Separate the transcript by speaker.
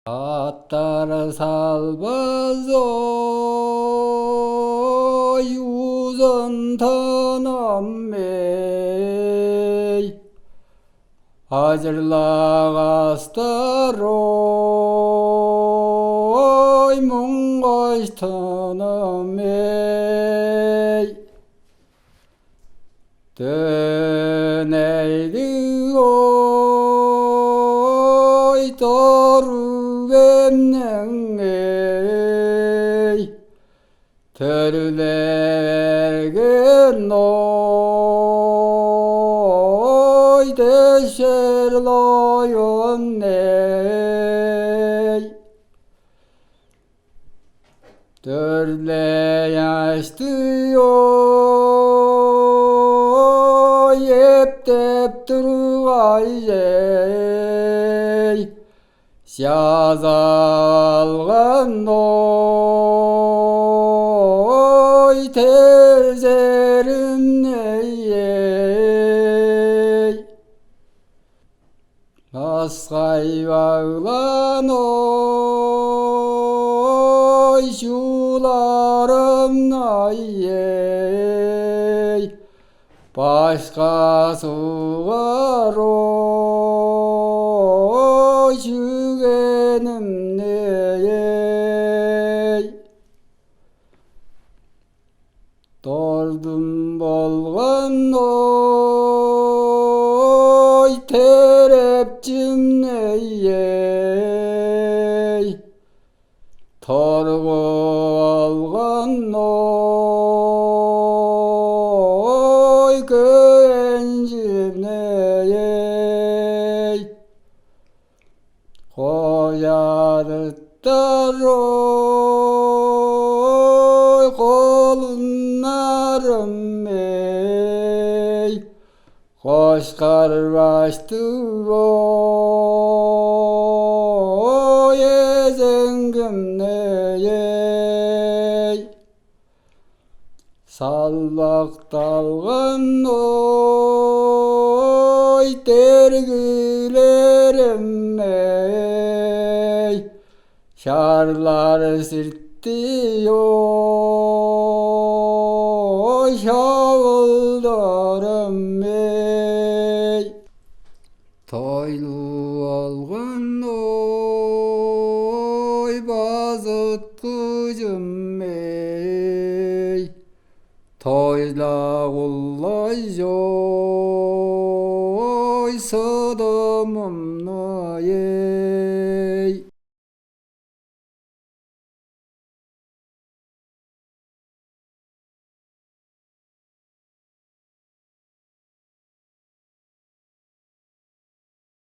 Speaker 1: Attar salbaz oy, uzun tonum ey, Acırlaq astar oy, muñğaş tonum ey. Töneydi oy, torubemniñ ey, Törlegen oy, teşer loyun ey. Törleyaştı oy, eptep turğay ey, Şazalğan oy, tezerim ey. Asqay bağlan oy, şularım ay ey, Başqa suvar oy, şügenim ey. Tordum bolğan oy, terepçim ey, ey, Torğu alğan oy, kövencim ey, ey. Qoyarıttar oy, qolunlarım ey, Qoşqar baştı oy, ezengim ey, ey. Salbaqtalğan oy, tergilerim ey, Şarlar sirtti oy, şavuldarım ey. Toylu olğan oy, bazıtqıcım ey, Toyla qullay oy, sıdımım ey.